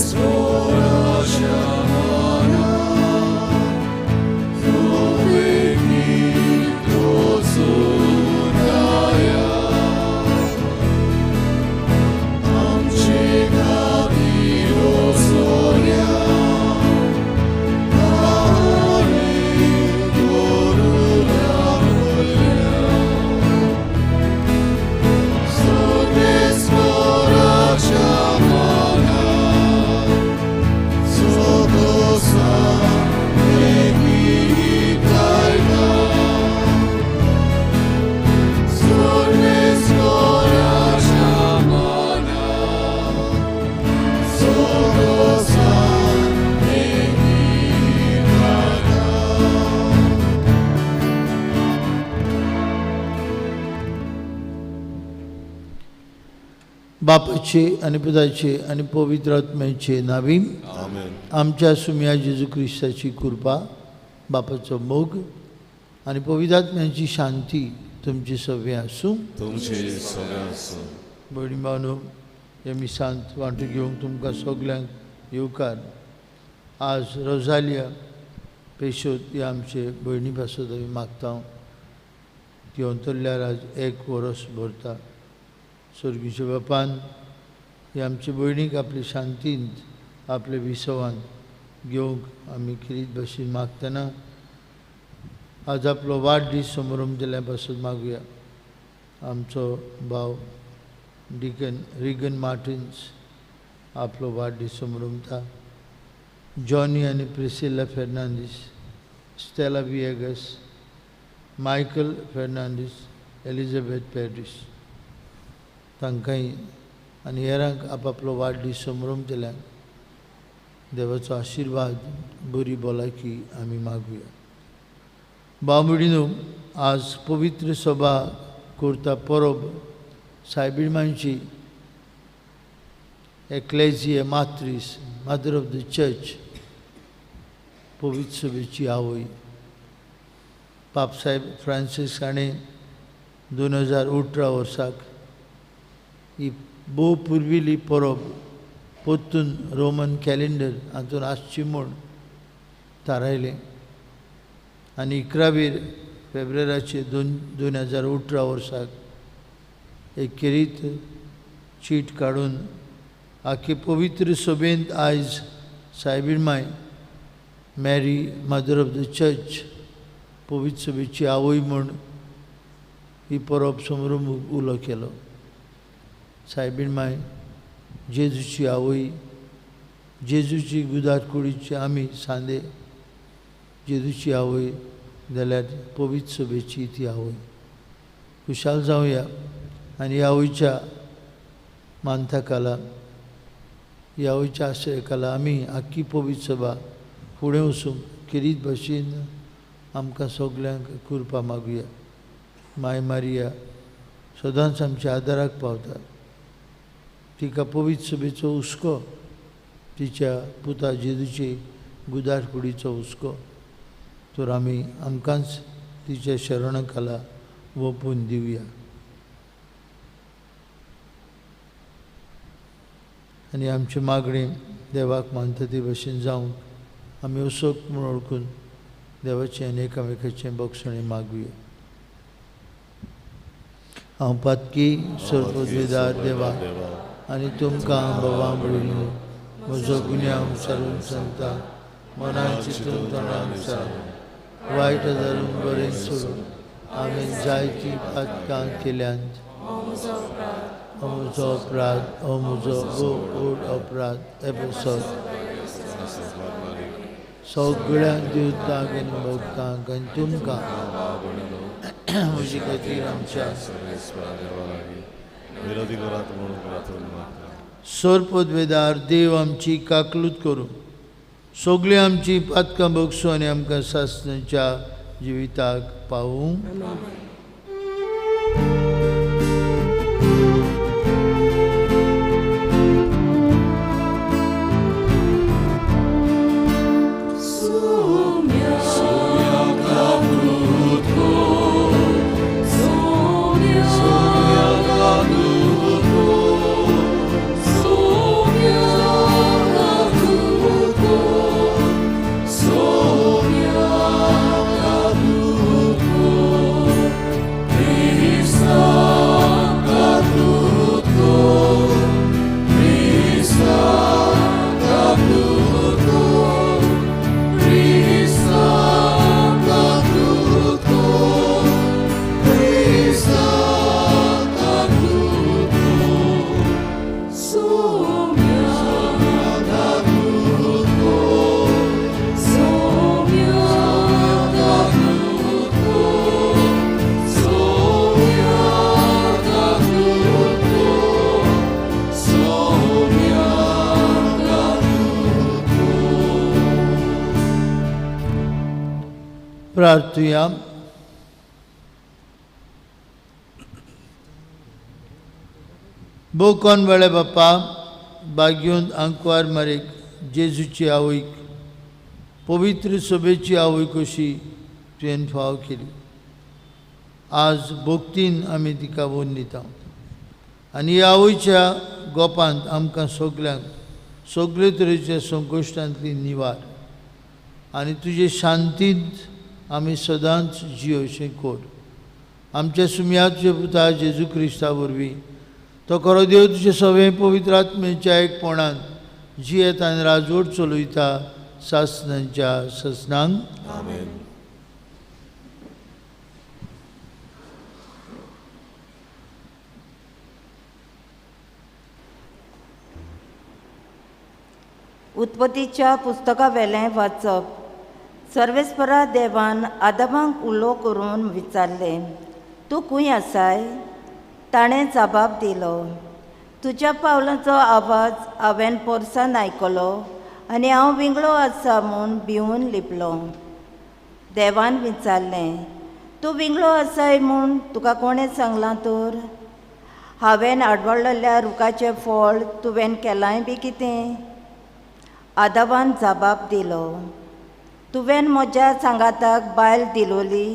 सर्वेस्पोराच्या मानाक तूं बेगीन वचून राया. आमचे खातीर वचोन्या आनी करुणा करुया. सर्वेस्पोराच्या मानाक सदोसा बेगीन लायता. सर्वेस्पोराच्या मानाक सदोसा बेगीन लायता. बापाचे आनी पुताचे आनी पवित्र आत्म्याचे नावी. आमेन. आमच्या सुम्या जेजू क्रिस्ताची कृपा, बापाचो मोग आनी पवित्र आत्म्याची शांती तुमची सगळीं आसूं. तुमचे सगळें आसूं. भयणी भावनो, हे मिसांत वांटो घेवंक तुमकां सगल्यांक येवकार. आज रोजालिया पेशोत ही आमचे भयणी पासत आमी मागता. ती अंतरल्यार आज एक वरस भरता. स्वर्गीच्या बापान ही आमचे भयणीक आपले शांतींत आपले विसवान घेवंक आमी खेरीत भशेन मागतना आज आपलो वाडदीस समारंभ दिल्या पासून मागुया. आमचो भाव डिकन रिगन मार्टिन्स आपलो वाडदीस समारंभता. जॉनी आनी Priscilla Fernandes, Stella Viegas, Michael Fernandes, Elizabeth Paris तांकांय आनी हेरांक आपापलो वाडदीस समारंभ दिल्यान देवाचो आशिर्वाद, बरी भलायकी आमी मागुया. भाव भयणीनो, आज पवित्र सभा करता परब सायबीण Ecclesia Matris, mother of the church, पवित्र सभेची आवय. पापसाहेब फ्रांसीस हाणें 2018 वर्साक ही भोव पुर्विल्ली परब परतून रोमन कॅलेंडर हातून आसची म्हूण थारायलें आनी 11 फेब्रुवाराचे 2018 वर्साक एक खेरीत चीट काडून आख्खे पवित्र सभेंत आयज सायबीण माय, Mary mother of the church, पवित्र सभेची आवय म्हूण ही परब समारंभ उलो केलो. सायबीण माय जेजूची आवय, जेजूची गुदार कुडीची आमी सांदे जेजूची आवय जाल्यार पवित्र सभेची ती आवय. खुशाल जावया आनी ह्या आवयच्या मानता खाला, ह्या आवयच्या आश्रय खाला आमी आख्खी पवित्र सभा फुडें वचूंक खेरीत भशेन आमकां सगल्यांक कृपा मागुया. माय मारिया सदांच आमच्या आदाराक पावता. तिका पवित्र सभेचो हुस्को, तिच्या पुता जेजूचे गुदार कुडीचो हुस्को, तर आमी आमकांच तिच्या शरणा खाला वोपून दिवया. आनी आमची मागणी देवाक मानता ते भशेन जावंक आमी असोक म्हूण वळखून देवाचें आनी एकामेकाचें बक्षणें मागुया. हांव पातकी सर्वपदवेदार देवा आनी तुमकां बाबा भयणीनो म्हजो गुन्यांव सारून सांगता. मनान चिंतून तोंडान विचारून वायट धरून बरें सोडून हांवें जायतीं पातकां केल्यांत. हो म्हजो अपराध, हो म्हजो भोव व्हड अपराध. एपिसोड सगळ्या देवतांक आनी भक्तांक आनी तुमकां म्हजे खातीर आमच्या सरपदवेदार देव आमची काकलूत करूं, सगळीं आमची पातकां भोगसूं आनी आमकां सासणाच्या जिविताक पावूं. Sonia. प्रार्थुया. भोव वेळे बाप्पा बागेवन आंकवार मारेक जेजूची आवयक पवित्र सभेची आवय कशी तुवें फाव केली. आज भक्तीन आमी तिका वोन दिता आनी ह्या आवयच्या गोपांत आमकां सगल्यांक सगळे तरेच्या संकश्टांतली निवार आनी तुजे शांतींत आमी सदांच जियोवचें कोर. आमच्या सुमया तुज्या पुता जेजू क्रिस्ता वरवीं तो खरो देव तुजे सगळे पवित्र आत्म्याच्या एकपणान जियेत आनी राजवट चलयता सासनांच्या ससनांक. आमेन. उत्पत्तीच्या पुस्तका वेलें वाचप. सर्वेस्परा देवान आदमाक उलो करून विचारलें, तूं खंय आसाय? ताणें जबाब दिलो, तुज्या पावलांचो आवाज हांवें पोरसान आयकलो आनी हांव विंगळो आसा म्हूण भिवून लिपलो. देवान विचारलें, तूं विंगळो आसाय म्हूण तुका कोणें सांगलां तर? हांवें आडवळिल्ल्या रुखाचें फळ तुवें केलांय बी कितें? आदावान जबाब दिलो, तुवें म्हज्या सांगाताक बायल दिलोली,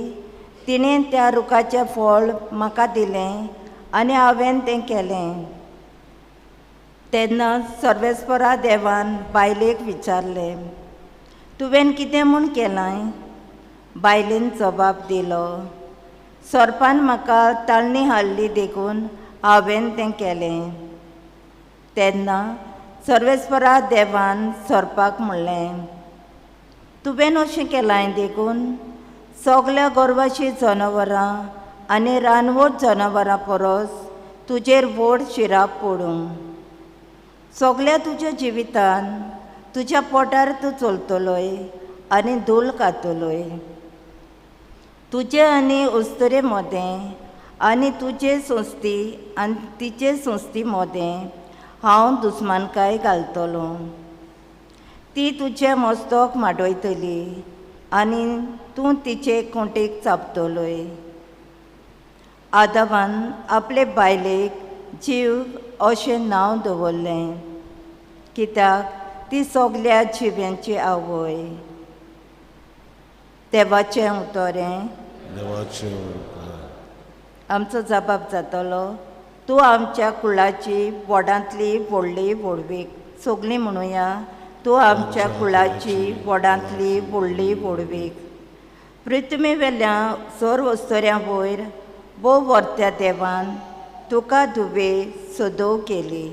तिणें त्या रुखाचें फळ म्हाका दिलें आनी हांवें तें केलें. तेन्ना सर्वेस्परा देवान बायलेक विचारलें, तुवें कितें म्हूण केलां? बायलेन जबाब दिलो, सोरपान म्हाका ताळणी हाडली देखून हांवें तें केलें. तेन्ना सर्वेस्परा देवान सोरपाक म्हणलें, तुवें अशें केलां देखून सगल्या गोरवाची जनावरां आनी रानवट जनावरां परस तुजेर व्हड शिराप पडूं. सगल्या तुज्या जिवितान तुज्या पोटार तूं चलतलोय आनी धूल खातलोय. तुजे आनी अस्तुरे मदें आनी तुजे संस्थी आनी तिचे संस्थी मदें हांव दुस्मानकाय घालतलो. ती तुजें मस्तक माडयतली आनी तूं तिचे कोंटेक चाबतलोय. आदावान आपले बायलेक जीव अशें नांव दवरलें, कित्याक ती सगल्या जिव्यांची आवय. देवाचें उतरें. आमचो जबाब जातलो, तूं आमच्या कुळाची व्हडांतली व्हडली व्हडवीक. सगळीं म्हणुया, तूं आमच्या कुळाची व्हडांतली व्हडली व्हडवीक. पृथ्वी वेल्या सर्व अस्तुऱ्यां वयर भोव व्हरत्या देवान तुका दुबे सदोव केली.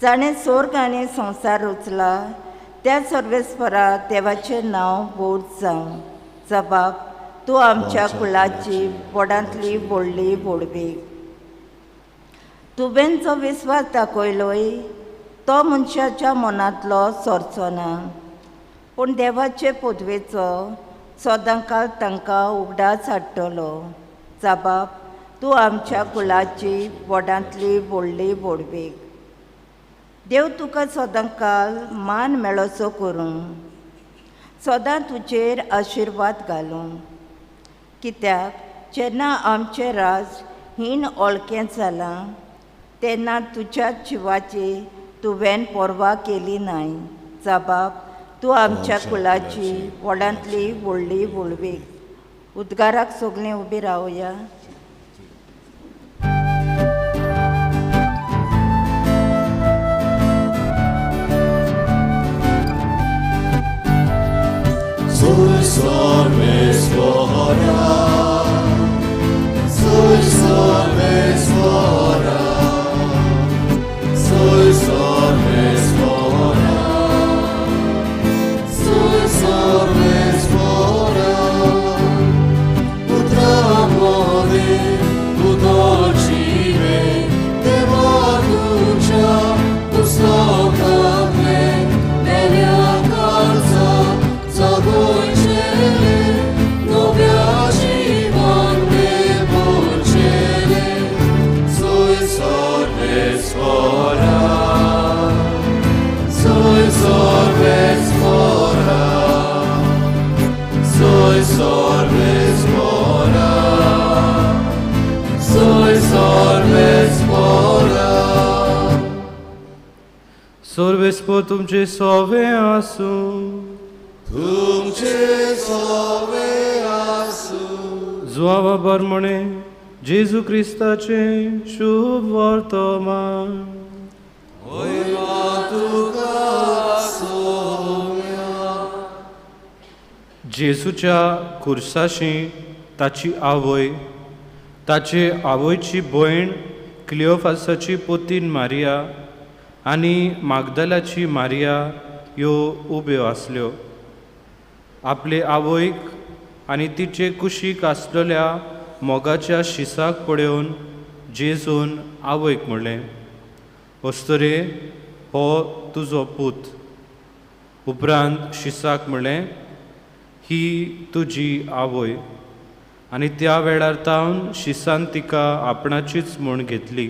जाणें स्वर्ग आनी संवसार रचला त्या सर्वेस्परा देवाचें नांव बोध जावं. जबाब, तूं आमच्या कुळाची व्हडांतली व्हडली व्हडवीक. तुवें जो विस्वास दाखयलोय तो मनशाच्या मनांतलो सरचो ना, पूण देवाचे पदवेचो सदांकाळ तांकां उगडास हाडटलो. जबाब, तूं आमच्या कुळाची व्हडांतली व्हडली व्हडवीक. देव तुका सदांकाळ मान मेळोसो करूं, सदां तुजेर आशिर्वाद घालूं. कित्याक जेन्ना आमचें राज हीण ओळखें जालां तेन्ना तुज्या जिवाची तुवें पर्वा केली नाय. जबाब, तूं आमच्या कुळाची व्हडांतली व्हडली व्हडवीक. उद्गाराक सगळीं उबी रावया. Zagończyli, no सर्वेस्पोर तुमचे सोवे आसूं. तुमचे सोवे आसूं. जुआवा बरमणे जेजू क्रिस्ताचे शुभ वर्तमान. वयमा तुका सोम्या. जेजूच्या खुर्साशी ताची आवय, ताचे आवयची भयण क्लियोफासाची पोतीन मारिया आनी मागदलाची मारिया ह्यो उब्यो आसल्यो. आपले आवयक आनी तिचे कुशीक आसलेल्या मोगाच्या शिसाक पळोवन जेजून आवयक म्हणलें, अस्तुरे, हो तुजो पूत. उपरांत शिसाक म्हणलें, ही तुजी आवय. आनी त्या वेळार तावन शिसान तिका आपणाचीच म्हूण घेतली.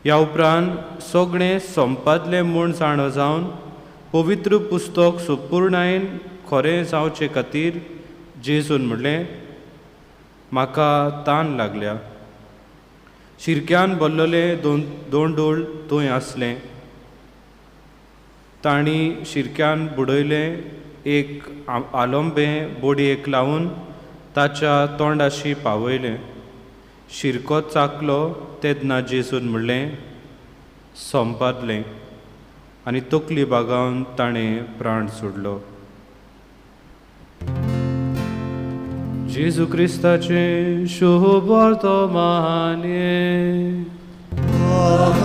ह्या उपरांत सगळें संपादलें म्हूण जाणा जावन पवित्र पुस्तक संपुर्णायेन खरें जावचे खातीर जेजून म्हणलें, म्हाका तान लागल्या. शिरक्यान भरलेले दोंडूळ थंय आसलें. तांणी शिरक्यान बुडयलें एक आलोंबें बोडयेक लावन ताच्या तोंडाशी पावयलें. शिरको चाकलो तेन्ना जेजून म्हणलें, संपादलें. आनी तकली बागावन ताणें प्राण सोडलो. जेजू क्रिस्ताचें शुभ वर्तमान.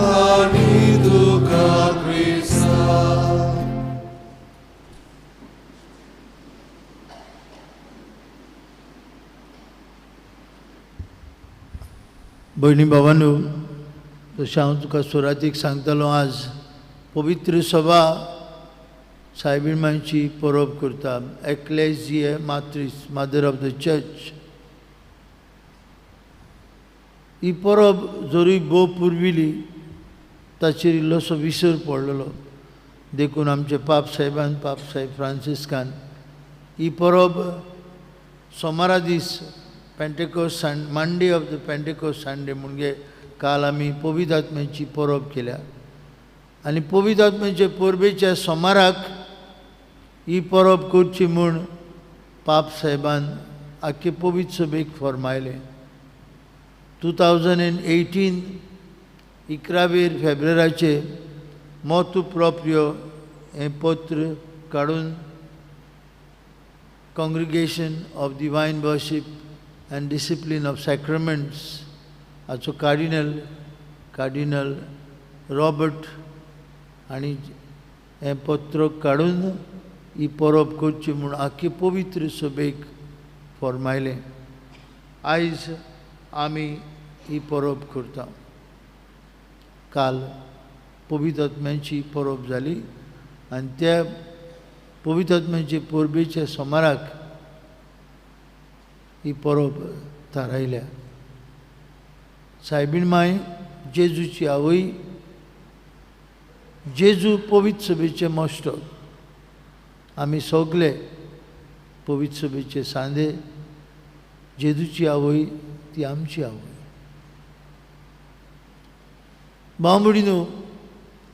आनी तुका क्रिस्ता. भयणी भावांनो, तशें हांव तुका सुरवातीक सांगतालो, आज पवित्र सभा सायबीण मांयची परब करता. Ecclesiae Matris, mother of the church. ही परब जरूय भोव पुर्विली, ताचेर इल्लोसो विसर पडलेलो. देखून आमचे पाप साहेबान, पाप साहेब फ्रांसिस्कान ही परब सोमारा दीस Pentecost Monday of the Pentecost Sunday म्हणजे काल आमी पवित्र आत्म्याची परब केल्या आनी पवित्र आत्म्याचे परबेच्या सोमाराक ही परब करची म्हूण पाप साहेबान आख्खे पवित्र सभेक फर्मायलें. 2018 11 फेब्रुवारीचे मोतू प्रोप्रियो हें पत्र काडून Congregation of Divine Worship and Discipline of Sacraments हाचो कार्डिनल रॉबर्ट आनी हें पत्र काडून ही परब करची म्हूण आख्खे पवित्र सभेक फर्मायलें. आयज आमी ही परब करता. काल पवित्र आत्म्यांची परब जाली आनी त्या पवित्र आत्म्यांचे परबेच्या सोमाराक ही परब थारायल्या. सायबीण माय जेजूची आवय, जेजू पवित्र सभेचे मश्टो, आमी सगळे पवित्र सभेचे सांदे. जेजूची आवय ती आमची आवय. बांबुडीनो,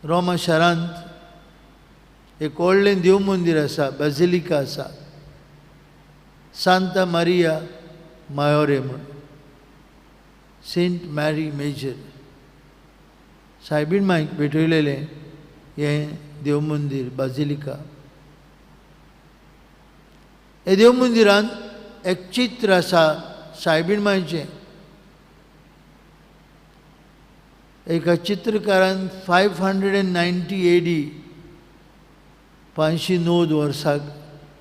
रोमा शारांत एक व्हडलें देव मंदीर आसा, बाजिलिका आसा, सांता मारिया मायोरे म्हूण, सेंट मॅरी मेजर. सायबीण मायक भेटयलेलें हें देव मंदीर बाजिलिका. हे देव मंदिरांत एक चित्र आसा सायबीण मायचें. एका चित्रकारान 590 AD 509 वर्साक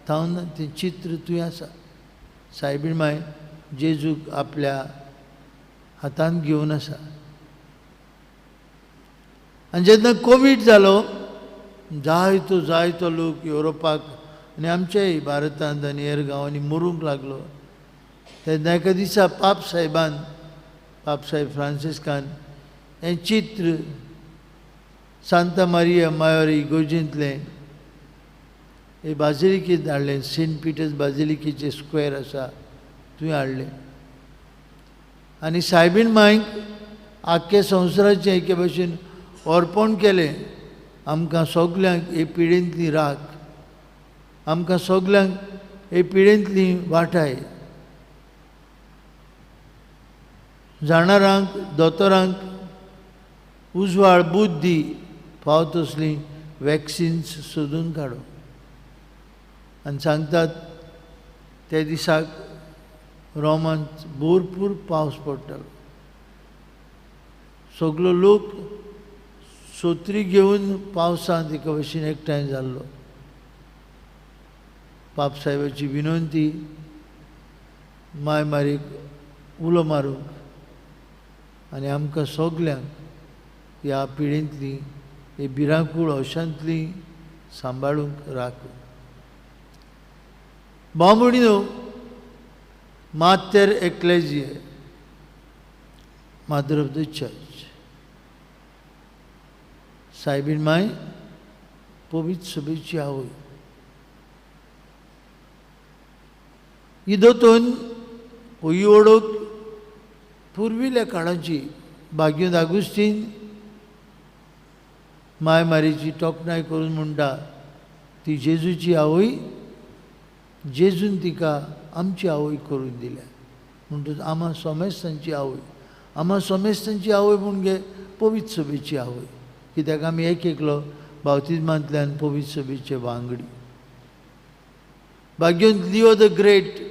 थावन तें चित्र थंय आसा. सायबीण माय जेजूक आपल्या हातांत घेवन आसा. आनी जेन्ना कोवीड जालो, जायतो जायतो लोक युरोपाक आनी आमच्याय भारतांत आनी हेर गांवांनी मरूंक लागलो. तेन्ना एका दिसा पाप साहेबान, पाप साहेब फ्रांसिस्कान हें चित्र सांता मारिया मायोर इगोर्जेंतलें हे बाजिलिकेंत हाडलें. सेंट पिटर्स बाजिलिकेचें स्क्वेर आसा थंय हाडलें आनी सायबीण मायक आख्खे संवसाराचें एके भशेन अर्पण केलें आमकां सगल्यांक हे पिडेंतली राख, आमकां सगल्यांक हे पिडेंतली वाटाय। जाणारांक दोतोरांक उजवाड बुद्धी फाव तसली वॅक्सिन्स सोदून काडो। आनी सांगतात त्या दिसाक रोमांत भरपूर पावस पडटालो, सगलो लोक सोत्री घेवन पावसांत एका भशेन एकठांय जाल्लो। पापसाहेबाची विनंती माय मारीक उलो मारूंक आनी आमकां सगल्यांक ह्या पिळेंतली हे भिरांकूळ अशांतली सांबाळूंक राखूं। बामणयो Mater Ecclesiae, mother of the church, सायबीण my पवित्र सभेची आवय। ही दोतोन ही वळख पुर्विल्ल्या काळाची बाग्यून आगुस्तीन my मारीची तोखणाय करून म्हणटा ती जेजूची आवय, जेजून तिका आमची आवय करून दिल्या। म्हणटच आमा सोमेस्तांची आवय, आमा सोमेस्तांची आवय म्हणजे पवित्र सभेची आवय, कित्याक आमी एक एकलो बावतिज्मांतल्यान पवित्र सभेचे वांगडी। बाग्यून लिओ the great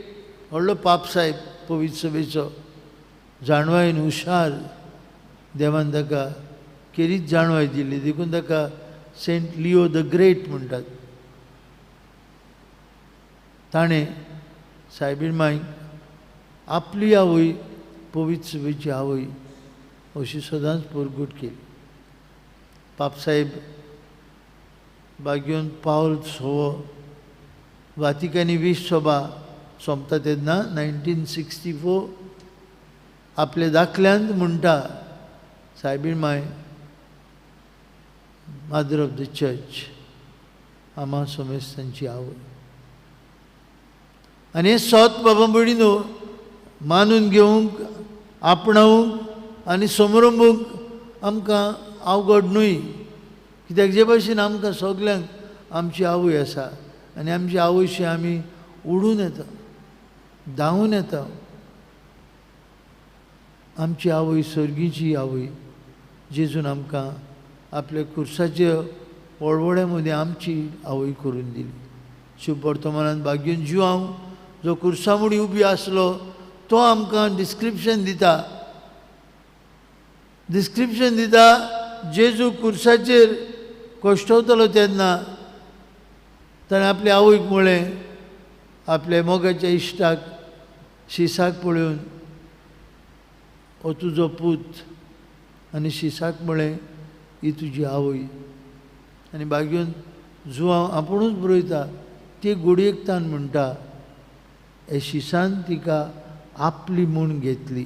व्हडलो पापसाहेब पवित्र सभेचो, जाणवायन हुशार, देवान ताका केरीत जाणवाय दिली देखून ताका सेंट लिओ the great म्हणटात। ताणें सायबीण मायक आपली आवय पवित्र सभेची आवय अशी सदांच परगट केली। पापसाहेब बाग्योन पावल सवो वातिकानी 20 सभा सोंपता तेन्ना 1964 आपल्या दाखल्यांत म्हणटा सायबीण my mother of the church, आमा सोमेस्तांची आवय। आनी हें सत बाबा भयणीनो मानून घेवंक, आपणावंक आनी समरंबूंक आमकां अवघड न्हय, कित्याक जे भाशेन आमकां सगल्यांक आमची आवय आसा आनी आमची आवयशी आमी उडून येता, धांवून येता। आमची आवय सर्गीची आवय जेजून आमकां आपल्या कुर्साचे वळवळ्या मदीं आमची आवय करून दिली। शुभ वर्तमानान बाग्यून जुआंव जो कुर्सामुडी उबी आसलो तो आमकां डिस्क्रिप्शन दिता, डिस्क्रिप्शन दिता जेजू कुर्साचेर कश्टवतलो तेन्ना ताणें आपल्या आवयक म्हळें, आपल्या मोगाच्या इश्टाक शिसाक पळोवन हो तुजो पूत, आनी शिसाक म्हळें ही तुजी आवय। आनी बाग्यून जुआंव आपुणूच बरयता ती गोडयेक तान म्हणटा हे शिसान तिका आपली म्हूण घेतली।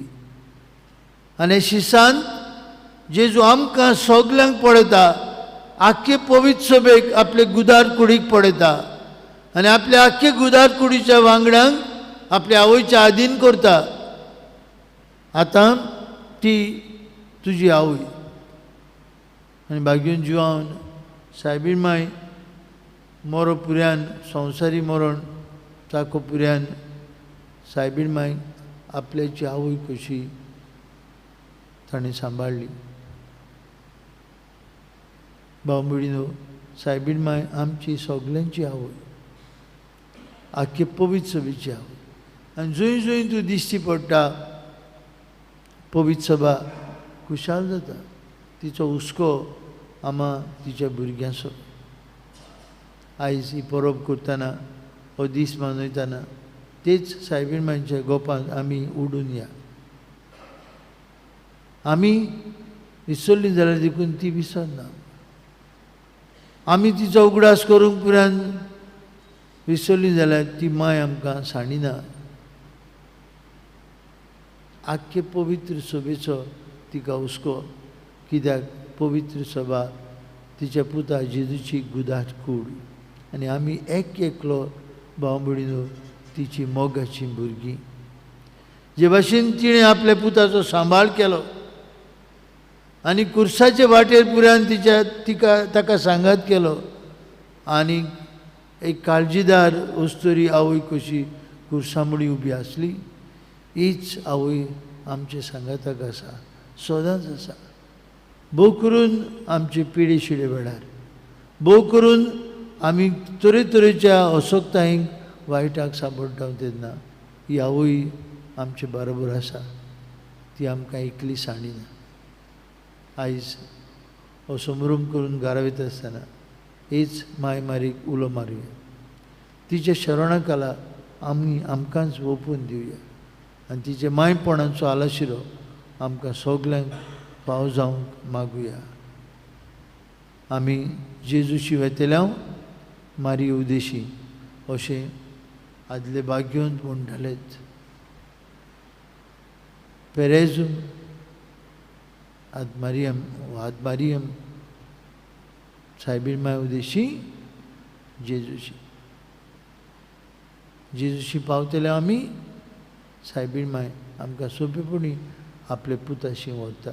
आनी शिसान जेजू आमकां सगल्यांक पळयता, आख्खे पवित्र सभेक आपले गुदार कुडीक पळयता आनी आपल्या आख्खे गुदार कुडीच्या वांगड्यांक आपल्या आवयच्या आदीन करता। आतां ती तुजी आवय। आनी बाग्यून जुआंवन सायबीण माय मोरो पुऱ्यान संवसारी मरण चाको पुऱ्यान सायबीण माय आपल्याची आवय कशी ताणें सांबाळ्ळी। भाव भयणीनो सायबीण माय आमची सगल्यांची आवय, आख्खे पवित्र सभेची आवय। आनी जंय जंय तूं दिश्टी पडटा पवित्र सभा खुशाल जाता, तिचो हुस्को आमा तिच्या भुरग्यांचो। आयज ही परब करतना हो दीस मनयतना तेच सायबीण मांयच्या गोपांत आमी उडून या। आमी विसरली जाल्यार देखून ती विसरना, आमी तिचो उगडास करूंक पुरान विसरली जाल्यार ती माय आमकां सांडिना। आख्खे पवित्र सभेचो तिका हुस्को, कित्याक पवित्र सभा तिच्या पुता जेजूची गुदाट कूड आनी आमी एक एकलो भाव भयणीनो तिची मोगाची भुरगीं। जे भाशेन तिणें आपल्या पुताचो सांबाळ केलो, आनी कुर्साचे वाटेर पुरान तिच्या तिका ताका सांगात केलो आनी एक काळजीदार अस्तुरी आवय कशी कुर्सामुडी उबी आसली, हीच आवय आमचे सांगाताक आसा, सदांच आसा. भोव करून आमचे पिडे शिडे वेळार, भोव करून आमी तरेतरेच्या असक्तायेंक वायटाक सांपडटा तेन्ना ही आवय आमचे बरोबर आसा, ती आमकां एकली सांडिना. आयज हो समरूम करून घरा वयता आसतना हीच माय मारीक उलो मारुया, तिच्या शरणा खाला आमी आमकांच ओपून दिवया आनी तिचे मायपणाचो आलाशिरो आमकां सगल्यांक फाव जावंक मागुया. आमी जेजूशी वेतल्या मारी उदेशी अशें आदले भाग्योंत म्हणटालेच. पेरेजूम आदमारियम आदमारियम सायबीण माय उदेशी जेजूशी. जेजूशी पावतले आमी सायबीण माय आमकां सोंपेपणी आपले पुताशी व्हरता.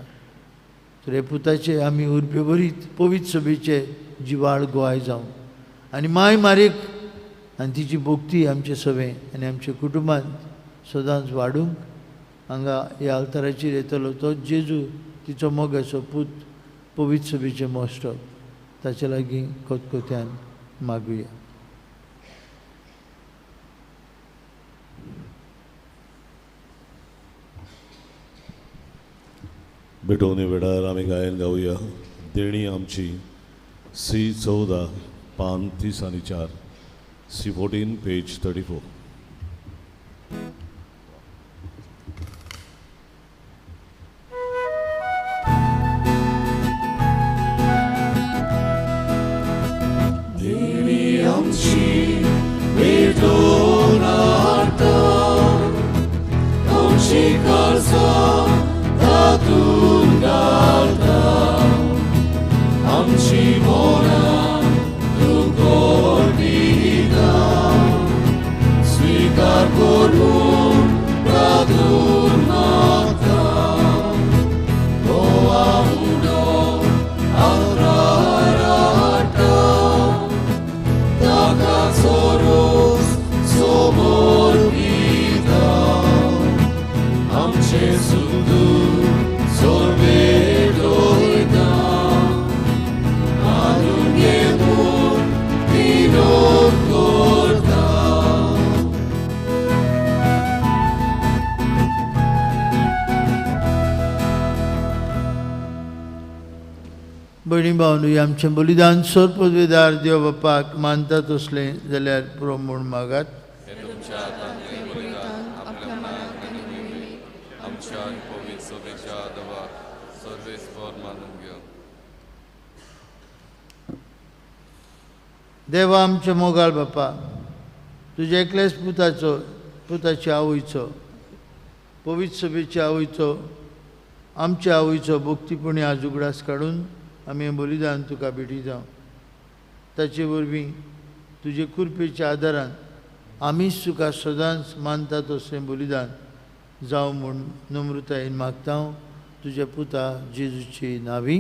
तर हे पुताचे आमी उर्बे बरीत पवित्र सभेचे जिवाळ गोवाय जावं आनी माय मारीक आनी तिची भक्ती आमचे सभें आनी आमच्या कुटुंबांत सदांच वाडूंक हांगा ह्या आल्ताराचेर येतलो तो जेजू तिचो मोगाचो पूत पवित्र सभेचें मोस्टक ताचे लागीं खतखत्यान मागुया. भेटवणे वेळार आमी गायन गावया देणी आमची सी 14 पान 30 आनी 4, सी 14 पेज 34. देणी आमची भेटोवन हाडटा आमची काळजां तातूंत घालता आमची मनां तूं कोरपिता स्विकार करून तातूंत मागता हो आमुडो आल्तार हाडटा ताका सोरोस समर्पिता आमचे सुंदर भयणी भावनू, आमचें बलिदान सोर पदवेदार देव बापाक मानता तसलें जाल्यार पुरो म्हूण मागात. देवा आमच्या मोगाळ बापा, तुज्या एकल्याच पुताचो पुताची आवयचो पवित्र सभेच्या आवयचो आमच्या आवयचो भक्तीपणी आज उगडास काडून आमी हें बलिदान तुका भेटी जावं. ताचे वरवीं तुजे कृपेच्या आदारान आमीच तुका सदांच मानता तसलें बलिदान जावं म्हूण नम्रतायेन मागता तुज्या पुता जेजूचे नांवी.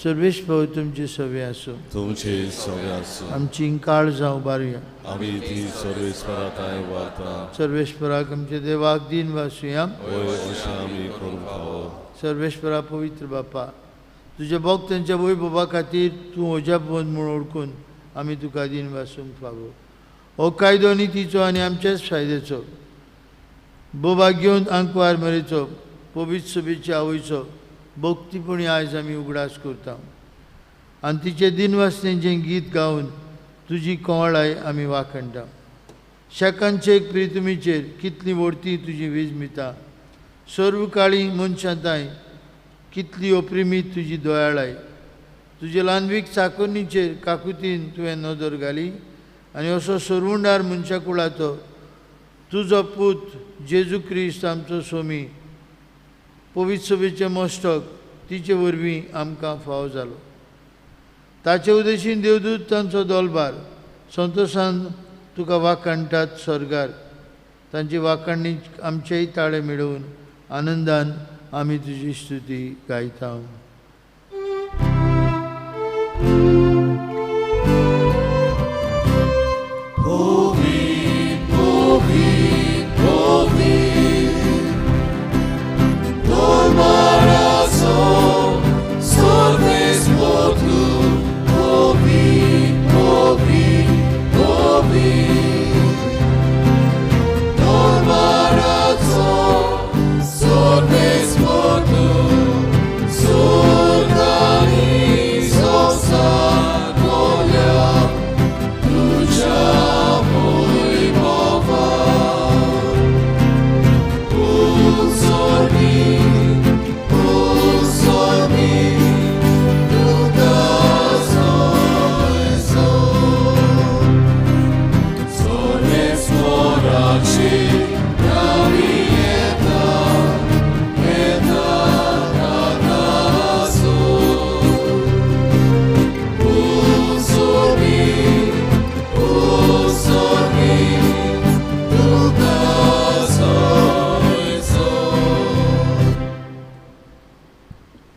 सर्वेश भाव तुमचे सवे आसूं, तुमचे सवे आसूं. आमची काळ जावं बारुया. आमी ती सर्वेस्परा थांय वाता. सर्वेस्पराक आमच्या देवाक दीन वासुया. अशें आमी करूंक फावो. सर्वेस्परा पवित्र बापा, तुज्या भक्तांच्या वैभवा खातीर तूं अजापवंत म्हूण ओळखून आमी तुका दीन वासूंक फावो. हो कायदो नितीचो आनी आमच्याच फायद्याचो बोबा घेवन आंकवार मरेचो पवित्र सभेच्या आवयचो भक्तीपणी आयज आमी उगडास करता आनी तिचे दिनवासनेचें गीत गावन तुजी कंवळाय आमी वाखणटा. शेकांचे एक प्रितुमीचेर कितली व्हडती तुजी वीज मिता, सर्व काळी मनशां तांय कितली अप्रिमीत तुजी दयाळाय. तुजे ल्हानवीक चाकोरणीचेर काकुतीन तुवें नदर घाली आनी असो सरवुंडार मनशा कुळाचो तुजो पूत जेजू क्रिस्त आमचो स्वामी पवित्र सभेचें मस्तक तिचे वरवीं आमकां फावो जालो. ताचे उदेशीन देवदूत तांचो दोलबार संतोशान तुका वाखाणटात स्वर्गार. तांची वाखाणणी आमचेय ताळे मेळोवन आनंदान आमी तुजी स्तुती गायता.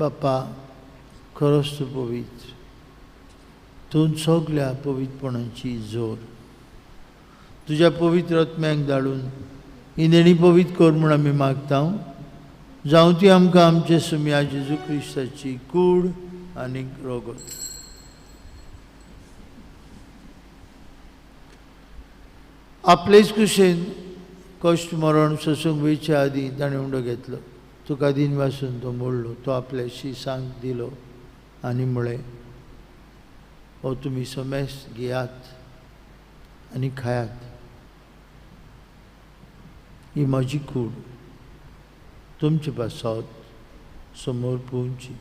बापा खरोच तूं पवित्र, तूं सगल्या पवित्रपणाची जोर. तुज्या पवित्र आत्म्याक धाडून ही देणी पवित्र कर म्हूण आमी मागता. जावं ती आमकां आमचे सुम्या जेजू क्रिस्ताची कूड आनी रोगत. आपलेच कुशेन कश्ट मरण सोसूंक वयचे आदीं ताणें उंडो घेतलो. तुका दिन वासून तो मोडलो, तो आपल्याशी सांग दिलो आनी म्हळें, हो तुमी समेस घेयात आनी खायात, ही म्हजी कूड तुमचे पासत समोर पोवची.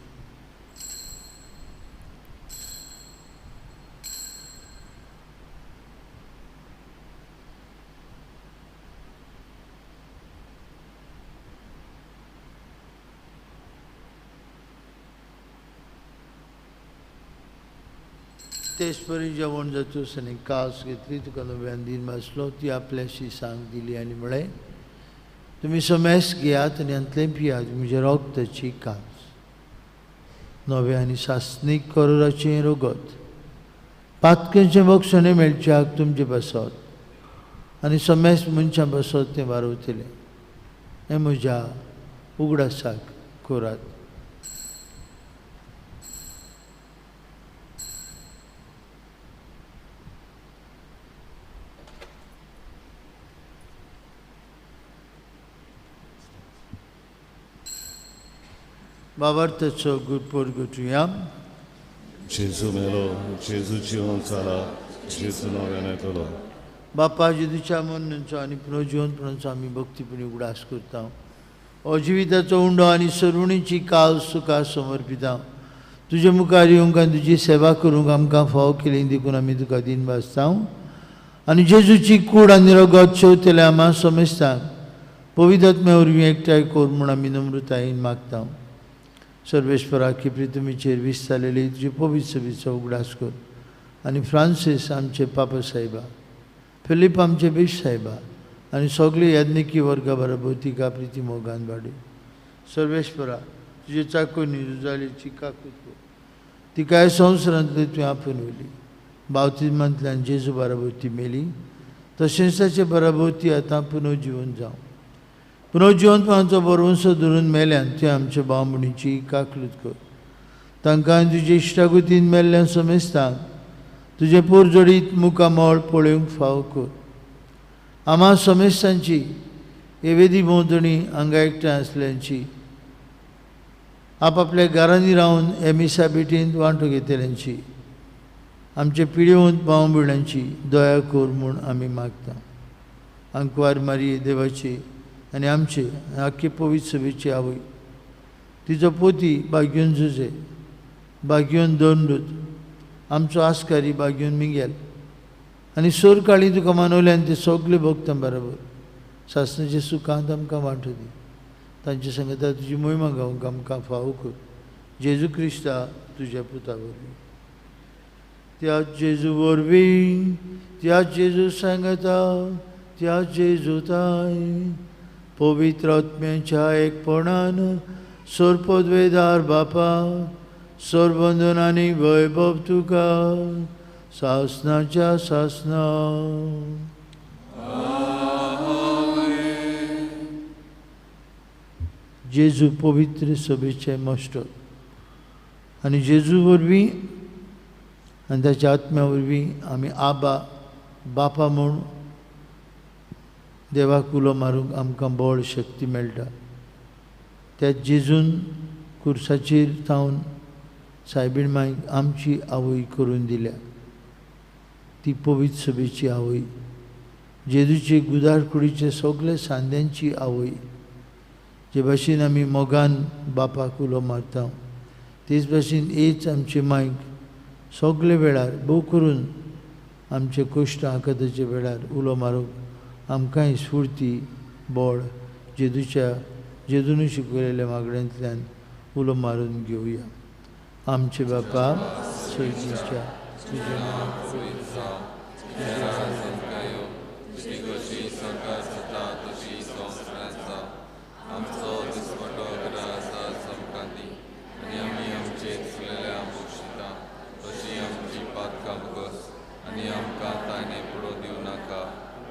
तेच परी जेवण जातूच आनी कास घेतली, तुका नव्यान दिन वाचलो, ती आपल्याशी सांग दिली आनी म्हळें, तुमी समेस घेयात आनी हांतलें पियात, म्हज्या रोगताची कास, नव्या आनी सासणीक करोराचें रोगत, पातकेचें बक्षणें मेळच्याक तुमचे पासत आनी समेस मनशां पासत तें वारवतलें. हें म्हज्या उगडासाक करात. बाबार्थाचो गुरपोर गुटुया. जेजू मेलो, जेजू जिवन जाला, जेजू नव्यान येतलो. बापा जेजूच्या मरणाचो आनी पुनर्जिवनपणाचो आमी भक्तीपणी उगडास करता. हो जिविताचो उंडो आनी सरुणीची कास तुका समर्पिता. तुजे मुखार येवंक आनी तुजी सेवा करूंक आमकां फावो केली देखून आमी तुका दिन भासता. आनी जेजूची कूड आनी रगत शेवतल्या आमा समजता पवित्र आत्म्या वरवीं एकठांय कर म्हूण आमी नम्रतायेन मागता. सर्वेश्वरा की पृथ्वीचेर विस्तारलेली तुजी पवित्र सभेचो उगडास कर आनी फ्रांसीस आमचे पापा साहेबा, फिलीप आमचे बीश साहेबा आनी सगळे याज्ञिकी वर्गा बरोबर तिका प्रिती मोगान वाडय. सर्वेश्वरा तुजे चाकोनी रुजालीची काकूत कर, तिका संवसारांतली तुवें आपोवन व्हेली, बावतिज्मांतल्यान जेजू बरोबर ती मेली, तशेंच ताचे बरोबर ती आतां पुनर्जिवन जावं. पुनर्जिवनपणाचो भरवंसो धरून मेल्यान तुवें आमच्या भाव-भयणीची काकलूत कर. तांकां तुजे इश्टागतीन मेल्ल्यान समेस्तांक तुजें पोरजोडीत मुखामळ पळोवंक फावो कर. आमा समेस्तांची हे वेदी भोंवतणी हांगा एकठांय आसल्यांची, आपापल्या घरांनी रावन हे मिसा भेटींत वांटो घेतल्यांची, आमचे पिडेवंत भाव भयणांची दया कर म्हूण आमी मागता. आंकवार मारी देवाची आनी आमचे आख्खे पवित्र सभेची आवय, तिचो पोती बाग्योन जुजे, बाग्योन दोंडूत, आमचो आस्कारी बाग्योन मिंगेल आनी सोर काळी तुका मानवल्यान ते सगळे भक्तां बरोबर सासणाचे सुखांत आमकां वांटो दी. तांचे सांगता तुजी मोहिमा गावंक आमकां फावो कर. जेजू क्रिस्ता तुज्या पुता वरवीं. त्या जेजू वरवीं, त्या जेजू सांगता, त्या जेजू ताय पवित्र आत्म्याच्या एकपणान सोरपदवेदार बापा सोरबंधन आनी वैभव तुका सासनाच्या सासना. जेजू पवित्र सभेचे मश्टर आनी जेजू वरवीं आनी ताच्या आत्म्या वरवीं आमी आबा बापा म्हूण देवाक उलो मारूंक आमकां बळ शक्ती मेळटा. त्या जेजून कुर्साचेर थावन सायबीण मायक आमची आवय करून दिल्या. ती पवित्र सभेची आवय, जेजूचे गुदारकुडीचे सगळे सांद्यांची आवय. जे भाशेन आमी मोगान बापाक उलो मारता तेच भाशेन हेच आमचे मायक सगळे वेळार भोव करून आमचे कश्ट आकाताच्या वेळार उलो मारूंक आमकांय स्फुर्ती बळ जेजूच्या जेजून शिकयलेल्या मागण्यांतल्यान उलो मारून घेवया. आमचे बापा सर्गीच्या तुजें नांव पवित्र जावं, तुजें राज्य आमकां येवं, तुजी खोशी स्वर्गार जाता तशी संवसारांत जावं. आमचो दिसपटो ग्रास आज आमकां दी आनी आमी आमचे चुकलेल्या बक्षिता तशी आमची पातकां भोगस आनी आमकां ताणे पुडो दिवं नाका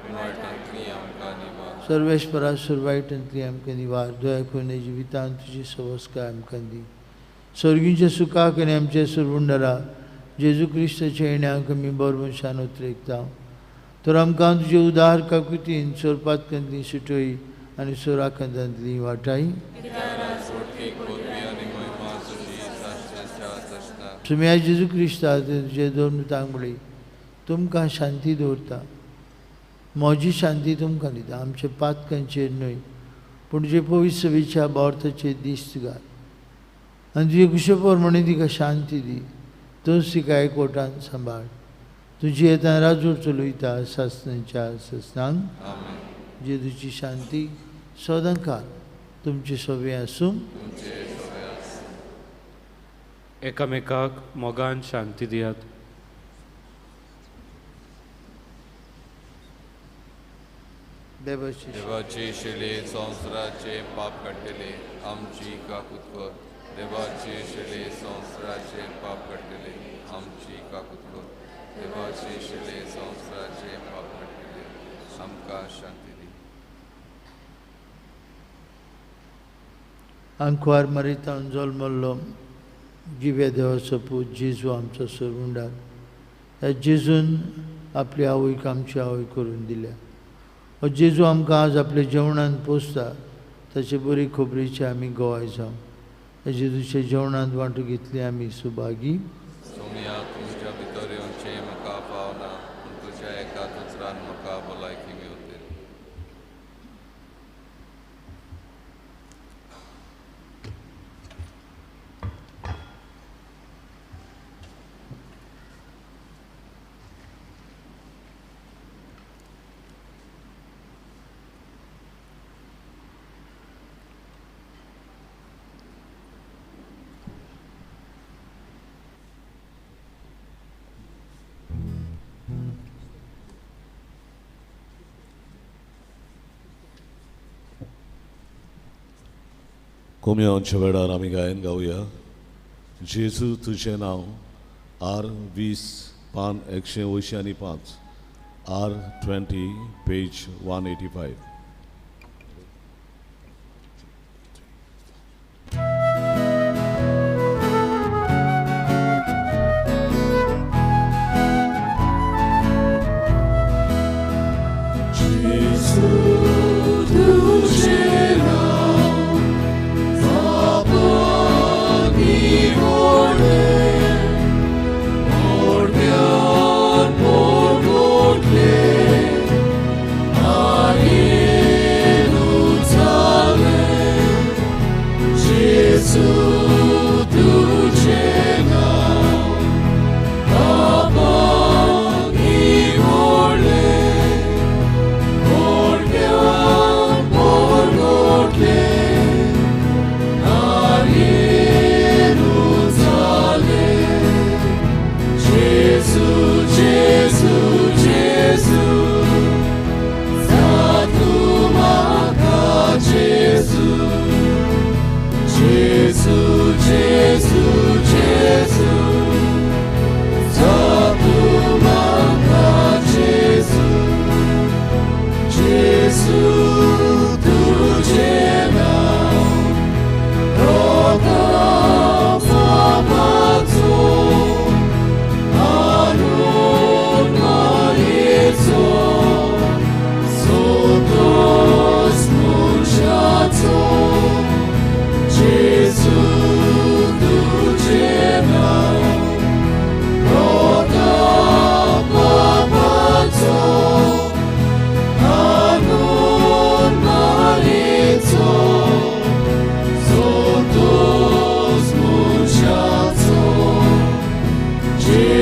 पूण वायटांतली आमकां निवार. सर्वेस्परा सुरवायटांतली आमकां निवार. दया करून जिवितांत तुजी सवस्काय आमकां दी. सर्गींच्या सुखाक आनी आमच्या सुरवुंडरा जेजू क्रिस्ताच्या येण्याक आमी बरवंशान उतरेकता. तर आमकां तुजे उदार काकुतीन सोरपातकांतली सुटय आनी सोराकांतांतली वाटाय. सुम्या जेजू क्रिस्ता तुजे दोन तांगडे तुमकां शांती दवरता, म्हजी शांती तुमकां दिता. आमच्या पातकांचेर न्हय पूण जे पवित्र सभेच्या बोर्थाचेर दिस्त घाल आनी तुजे कुशे प्रमाणे तिका शांती दी. तूंच तिका एकवटान सांबाळ. तुजी येता राजूर चलयता सासनाच्या सासनांक. जेजूची शांती सदांकाळ तुमचे सगळें आसूं. एकामेकाक मोगान शांती दियात. देवाचे शिले संवसाराचे पाप काडटले आमची काकूत कर. देवाचे शिले संवसाराचे पाप काडटले आमची काकूत कर. देवाचे शिले संवसाराचे पाप काडटले आमकां शांती दी. आंकवार मरितान जल्मल्लो जिव्या देवाचो पूत जेजू आमचो सोरवंडार. ह्या जेजून आपली आवयक आमची आवय करून दिल्या. हो जेजू आमकां आज आपल्या जेवणान पोसता ताचे बरी खबरेचे आमी गोवाय जावं. ह्या जेजूच्या जेवणांत वांटू घेतली आमी सुभागी. सोम्या तुमच्या भितर येवचें म्हाका फावना पूण तुज्या एका दुसऱ्यान म्हाका भलायकी मेवतली. कोम्यांच्या वेळार आमी गायन गावया. जेजू तुजें नांव आर 20 पान 185 R 20 page 185. I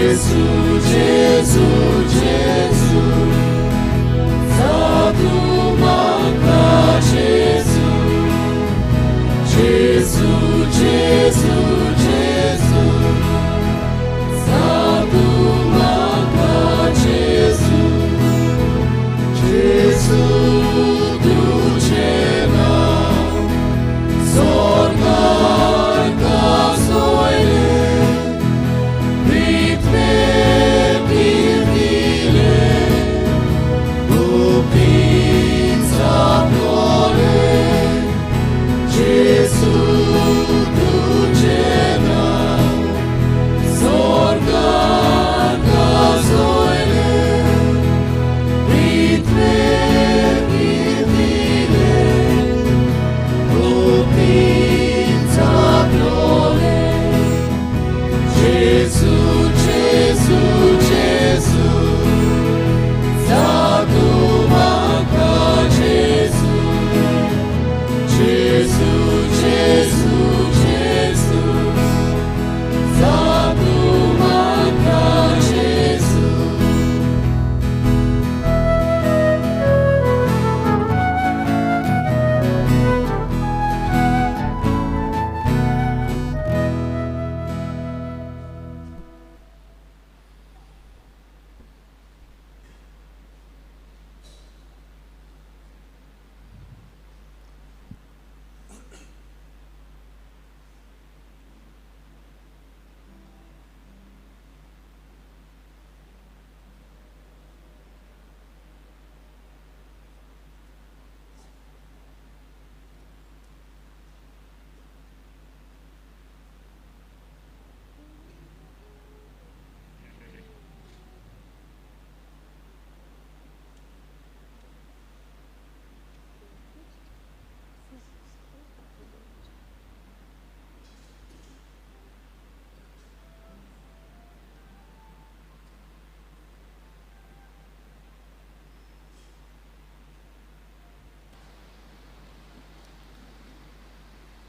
Jesu, Jesu, Jesu, जादू म्हाका जेजू. Jesu, Jesu, Jesu, जादू म्हाका जेजू. Jesu, तुझे नांव स्वर्गार गाजोयलें, पृथ्वेर कीर्तिलें, गुपीत जातलें. Jesu, तुझे नांव स्वर्गार गाजोयलें, पृथ्वेर कीर्तिलें, गुपीत जातलें. Jesu, Jesu, Jesu, जादू म्हाका जेजू. Jesu, Jesu, Jesu, जादू म्हाका जेजू.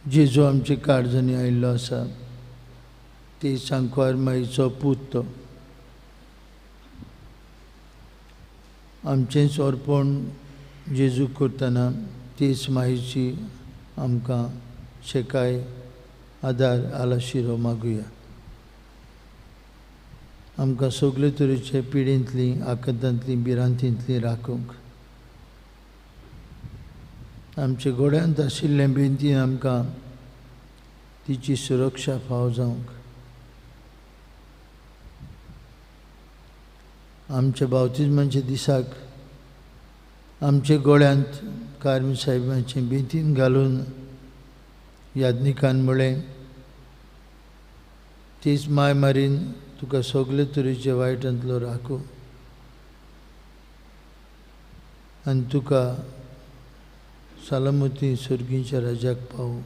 जेजू आमचे काळजांनी आयिल्लो आसा, ती सांकवार माईचो पूत तो. आमचेंच अर्पण जेजू करतना तीच माईची आमकां शेकाय आदार आलाशिरो मागुया. आमकां सगळे तरेचे पिडेंतली, आकांतांतली, भिरांतींतली राखूंक. आमच्या गोड्यांत आशिल्ले बेंतीन आमकां तिची सुरक्षा फाव जावंक. आमच्या बावतिज्माच्या दिसाक आमच्या गोळ्यांत कार्मी साहेबांचे बेंतीन घालून याज्ञिकान म्हळें, तीच माय मारीन तुका सगळे तरेचे वायटांतलो राखू आनी तुका सलामती सर्गीच्या राजाक पावू.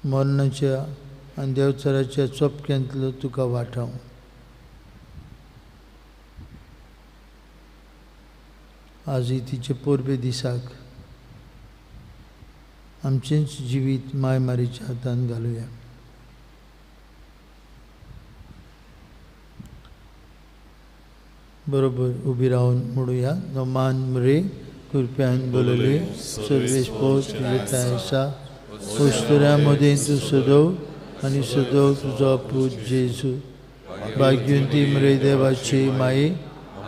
मरणाच्या आनी देवचाराच्या चोपक्यांतलो तुका वाटाव. आज तिचे परबे दिसाक आमचेंच जिवीत माय मारीच्या हातान घालुया. बरोबर उबी रावन म्हणुया, नमान मरे कृपयान बोलले सर्वेस पोस तुजें आसा, पोस्तुऱ्या मदें तूं सदोव आनी सदोव तुजो पूत जेजू. भाग्यवंती मरे देवाची माये,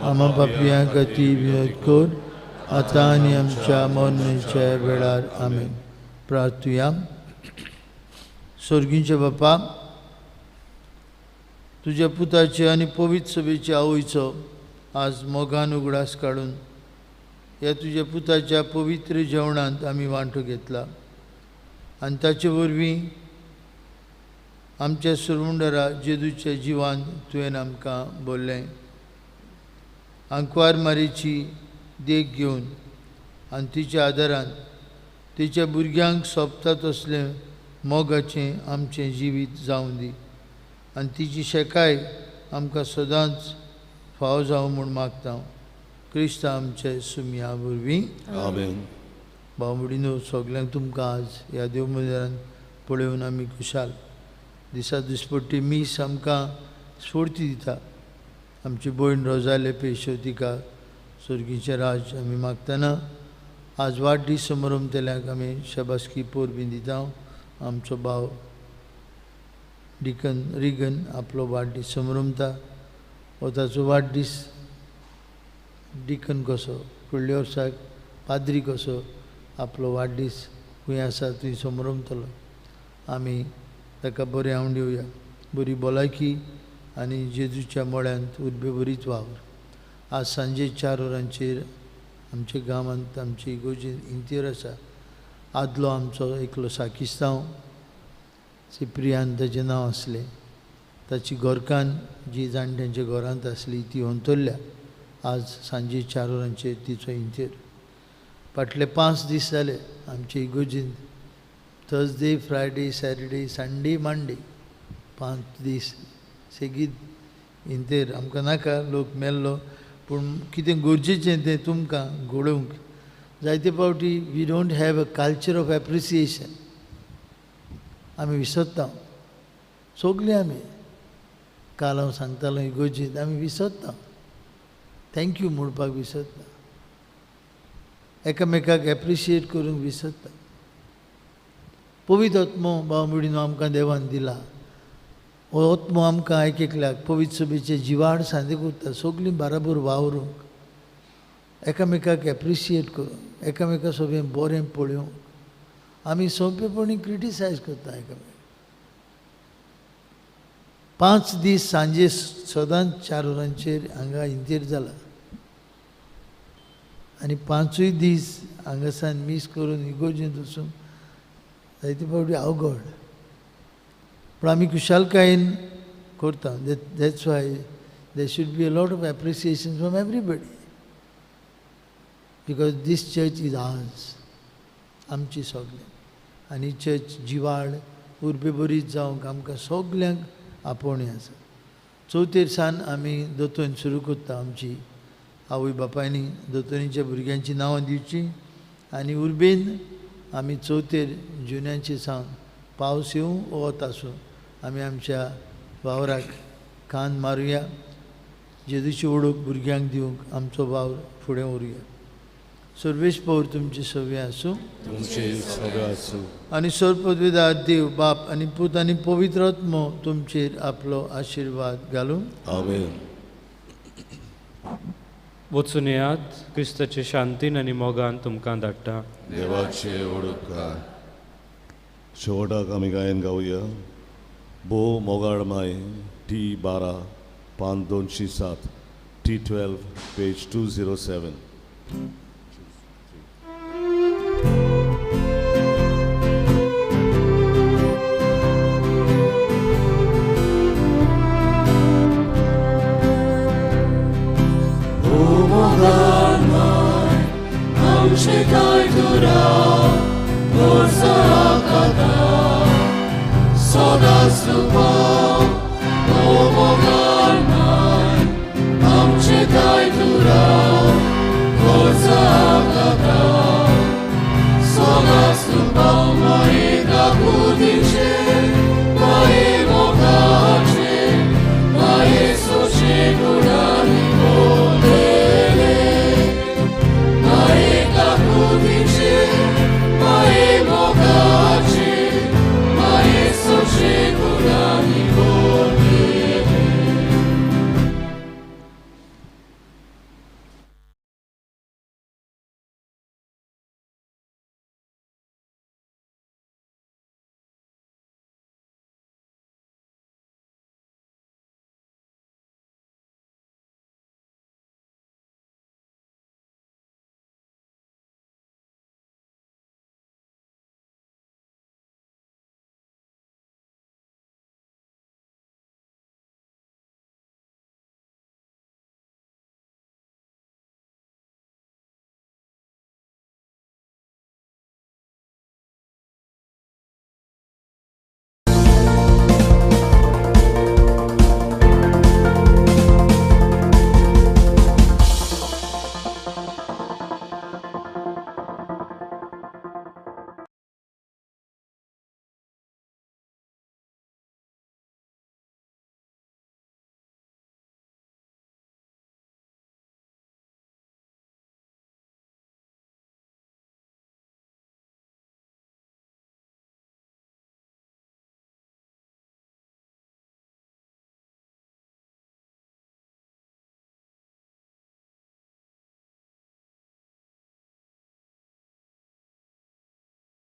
आमा पापयां खातीर विनोद कर आतां आनी आमच्या मरणाच्या वेळार. आमेन. प्रार्थुया. सर्गींचे बापा, तुज्या पुताचे आनी पवित्र सभेचे आवयचो आज मोगान उगडास काडून ह्या तुज्या पुताच्या पवित्र जेवणांत आमी वांटो घेतला आनी ताचे वरवीं आमच्या सुरमुंडरा जेजूच्या जिवान तुवें आमकां बोल्लें. आंकवार मारीची देख घेवन आनी तिच्या आदारान तिच्या भुरग्यांक सोंपता तसलें मोगाचें आमचें जिवीत जावं दी आनी तिची शेकाय आमकां सदांच फाव जावं म्हूण मागता. क्रिस्त आमचे सुमया वरवीं. आमेन. भाव भयणीनो, सगल्यांक तुमकां आज ह्या देव मंदिरान पळोवन आमी खुशाल. दिसा दिसपट्टी मीस आमकां स्फूर्ती दिता. आमची भयण रोजाले पेशो तिका सर्गीचें राज आमी मागतना आज वाडदीस समारंभतल्याक आमी शाबासकी परबीं दिता. आमचो भाव डिकन रिगन आपलो वाडदीस समारंभता. हो ताचो वाडदीस डिकन कसो फुडल्या वर्साक पाद्री कसो आपलो वाडदीस खंय आसा थंय समारंभतलो. आमी ताका बरें आंवड दिवया, बरी भलायकी आनी जेजूच्या मळ्यांत उर्बे बरीच वावर. आज सांजे 4 वरांचेर आमच्या गांवांत आमची इगोर्जेंत इंतेर आसा. आदलो आमचो एकलो साकिस्तांव सिप्रियान ताचें नांव आसलें. ताची घरकान्न जी जाणट्यांच्या घरांत आसली ती अंतरल्या. आज सांजे 4 वरांचेर तिचो इंतेर. फाटले 5 दीस जाले आमचे इगोर्जेंत Thursday, Friday, Saturday, Sunday, Monday 5 दीस सेगीत इंतेर. आमकां नाका लोक मेल्लो, पूण कितें गरजेचें तें तुमकां घडोवंक. जायते फावटी we don't have a culture of appreciation. आमी विसरता सगळीं. आमी काल हांव सांगतालो इगोर्जेंत आमी विसरता, thank you म्हणपाक विसरता, एकामेकाक एप्रिशिएट करूंक विसरता. पवित्र आत्मो भाव भयणीनो आमकां देवान दिला. हो आत्मो आमकां एक एकल्याक पवित्र सभेचे जिवाड सांदे करता. सगळीं बाराबर वावरूंक, एकामेकाक एप्रिशिएट करूंक, एकामेका सोबें बरें पळोवंक. आमी सोंपेपणी क्रिटिसायज करता एकामेकाक. 5 दीस सांजे सदांच 4 वरांचेर हांगा इंतेर जाला आनी 5 दीस हांगासान मीस करून इगोर्जेंत वचूंक जायते फावटी अवघड. पूण आमी खुशालकायेन करता. That's why there should be a lot of appreciation from everybody, because this church is ours, आमची सगळ्यांक. आनी चर्च जिवाळ उर्बे बरीच जावंक आमकां सगल्यांक आपोवणें आसा. चवथेर सान आमी दोतोन सुरू करता. आमची आवय बापायनी दोतोनीच्या भुरग्यांची नांवां दिवची आनी उर्बेन आमी चवथेर जुन्याचे सावन पावस येवं वत आसूं आमी आमच्या वावराक कान मारुया. जेजूची ओळख भुरग्यांक दिवंक आमचो वावर फुडें व्हरुया. सर्वेश पौर तुमचे सवे आसूं, तुमचे सवे आसूं. आनी सर्वपदवीदार देव बाप आनी पूत आनी पवित्र आत्मो तुमचेर आपलो आशिर्वाद घालूं. आमेन. वचून येयात, क्रिस्ताचे शांतीन आनी मोगान तुमकां धाडटा. देवाचे ओळख. शेवटाक आमी गायन गावया. भोव मोगाळ माय, टी 12 पान 207, टी 12 पेज 207. आमचे काय तुरा